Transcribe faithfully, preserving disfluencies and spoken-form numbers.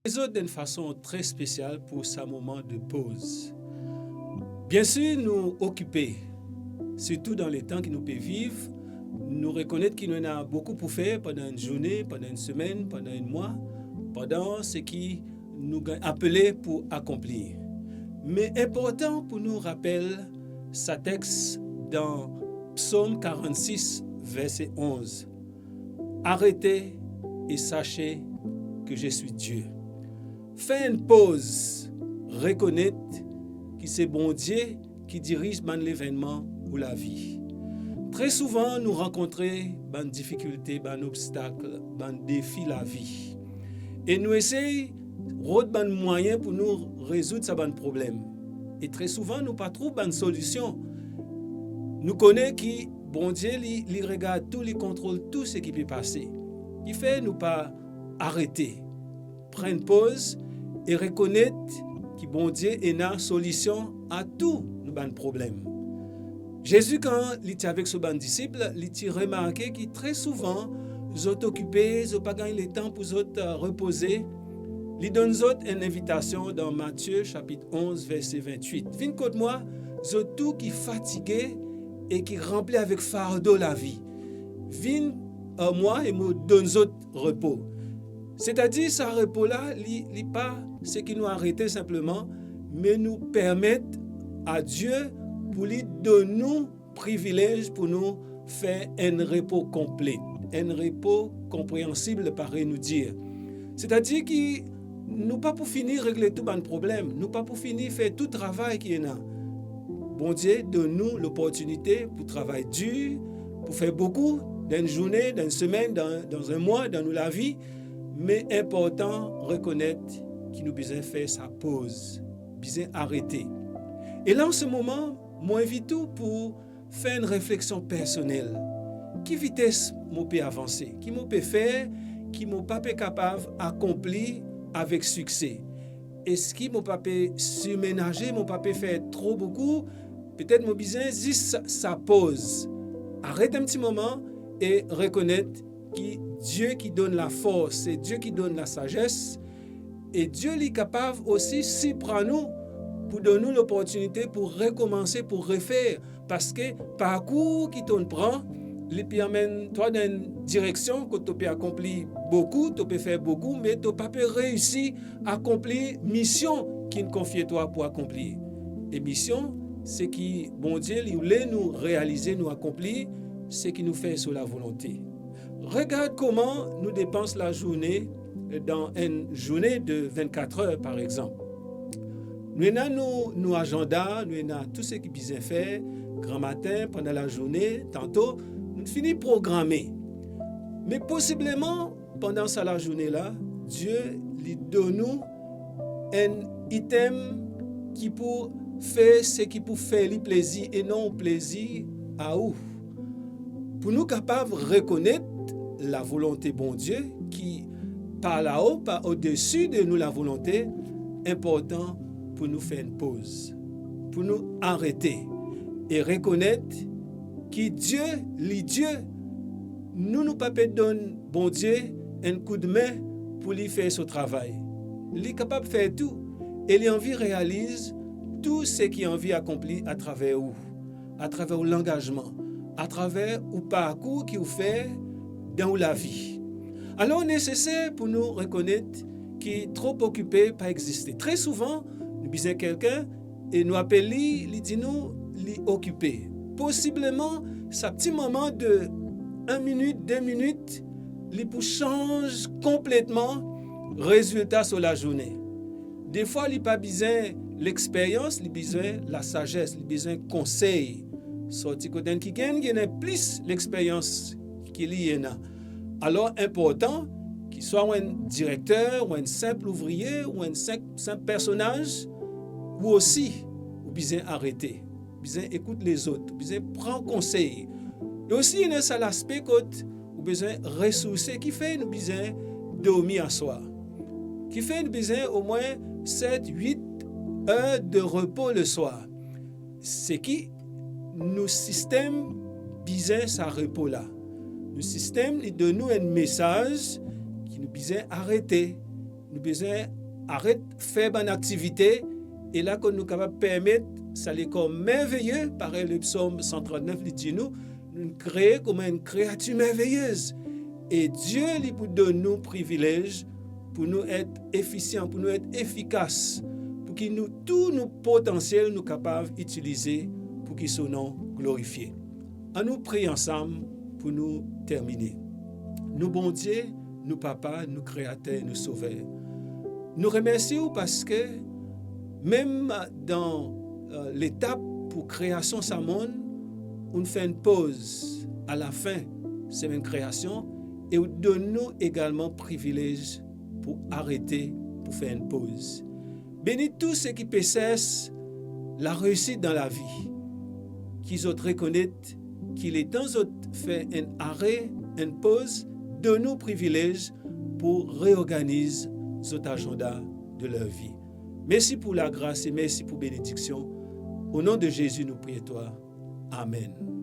Zot dan enn fason tre spesial pou sa moman de poz. Biensir, nou okipe, sirtou dan letan ki nou pe viv. Nou rekonet ki nou ena boukou pou fer pandan enn zourne, pandan enn semenn, pandan enn mwa, pandan seki nou gagn apele pou akonplir. Me inportan pou nou rapel sa text dan Psom karannsis, verse onz. Arete e sache ke je suis Dieu. Fer enn poz, rekonet ki se Bondie ki diriz bann levennman ou lavi. Tre souvan nou rankontre bann difikilte, bann obstak, bann defi lavi. E nou esey rod bann mwayin pou nou rezoud sa bann problem. E tre souvan nou pa trouv bann solision. Nou kone ki Bondie, li, li regard tou, li kontrol tou seki pe pase. Kifer nou pa arete, pran enn poz e rekonet ki Bondie ena solision a tou nou bann problem. Zezi, kan li ti avek so bann disip, li ti remarke ki tre souvan zot okipe, zot pa gagn letan pou zot, eh, repoze. Li donn zot enn invitasion dan Matie sapit onz, verse vintwit. Vinn kot mwa, zot tou ki fatige e ki ranpli avek fardo lavi. Vinn ar mwa e mo donn zot repo. Setadir sa repo la, li, li pa seki nou arete sinpleman, me nou permet a Die pou li donn nou privilez pou nou fer enn repo konple, enn repo konpreansib, parey nou dir. Setadir ki nou pa pou fini regle tou bann problem, nou pa pou fini fer tou travay ki ena. Bondie donn nou loportinite pou travay dir, pou fer boukou, dan enn zourne, dan enn semenn, dan, dan enn mwa, dan nou lavi, me inportan rekonet ki nou bizin fer sa poz, bizin arete. E la, an se moman, mo invit ou pou fer enn refleksion personel. Ki vites mo pe avanse? Ki mo pe fer ki mo pa pe kapav akonpli avek sikse? Eski mo pa pe sirmenaze, mo pa pe fer tro boukou? Petet mo bizin zis sa, sa poz. Aret enn ti moman e rekonet ki Die ki donn lafors, se Die ki donn lasazes, e Die li kapav osi siprann ou pou donn ou loportinite pou rekomanse, pou refer, parski parkour ki to'nn pran, li pe amenn twa dan enn direksion kot to pe akonpli boukou, to pe fer boukou, me to pa pe reisi akonpli mision ki'nn konfie twa pou akonpli. E mision, seki Bondie li oule nou realize, nou akonpli, seki nou fer so lavolonte. Regard kouma nou depans lazourne dan enn zourne de vennkat er, par exanp. Nou ena nou, nou azanda, nou ena tou seki bizin fer, gramatin, pandan lazourne, tanto, nou fini programe. Me posibleman, pandan sa lazourne la, Die li donn nou enn item ki pou fer seki pou fer li plezir e non plezir a ou. Pou nou kapav rekonet lavolonte Bondie ki par lao, par odesi de nou lavolonte, inportan pou nou fer enn poz, pou nou arete e rekonet ki Die, li Die, nou, nou pa pe donn Bondie enn koudme pou li fer so travay. Li kapav fer tou, e li anvi realiz tou seki anvi akonpli atraver ou, atraver ou langazman, atraver ou parkour ki ou fer dan ou lavi. Alor, neseser pou nou rekonet ki tro okipe pa existe. Tre souvan, nou bizin kelkenn e nou apel li, li dir nou li okipe. Posibleman, sa ti moman de enn minit, de minit, li pou sanz konpletman rezilta so lazourne. Defwa, li pa bizin lexperyans, li bizin lasazes, li bizin konsey. Sorti kot enn kikenn ki ena plis lexperyans ki li ena. Alor, inportan ki swa ou enn direkter, ou enn sinp louvrie, ou enn sinp, sinp personaz, ou osi, ou bizin arete, bizin ekout lezot, ou bizin pran konsey. E osi, ena sa laspe kot ou bizin resourse, kifer nou bizin dormi aswar. Kifer nou bizin omwin set, wit er de repo leswar. Seki nou sistem bizin sa repo la. Nou sistem, li donn nou enn mesaz ki nou bizin arete, nou bizin aret fer bann aktivite, e la kot nou kapav permet sa lekor merveye, parey Lepsom san trantnef li dir nou, nou kree kouma enn kreatir merveyez. E Die li pou donn nou privilez pou nou et efisian, pou nou et efikas, pou ki nou tou nou potansiel nou kapav itilize pou ki so nom glorifie. Annou priye ansam pou nou termine. Nou Bondie, nou Papa, nou Kreater, nou Sover, nou remersi ou parski mem dan, eh, letap pou kreasion sa monn, ou fer enn poz alafin semenn kreasion e ou donn nou egalman privilez pou arete, pou fer enn poz. Beni tou seki pe sers lareisit dan lavi, ki zot rekonet ki letan zot fer enn are, enn poz, donn nou privilez pou reorganiz zot azanda de ler vi. Mersi pou lagras e mersi pou benediksion. O nom de Zezi nou priye twa. Amen.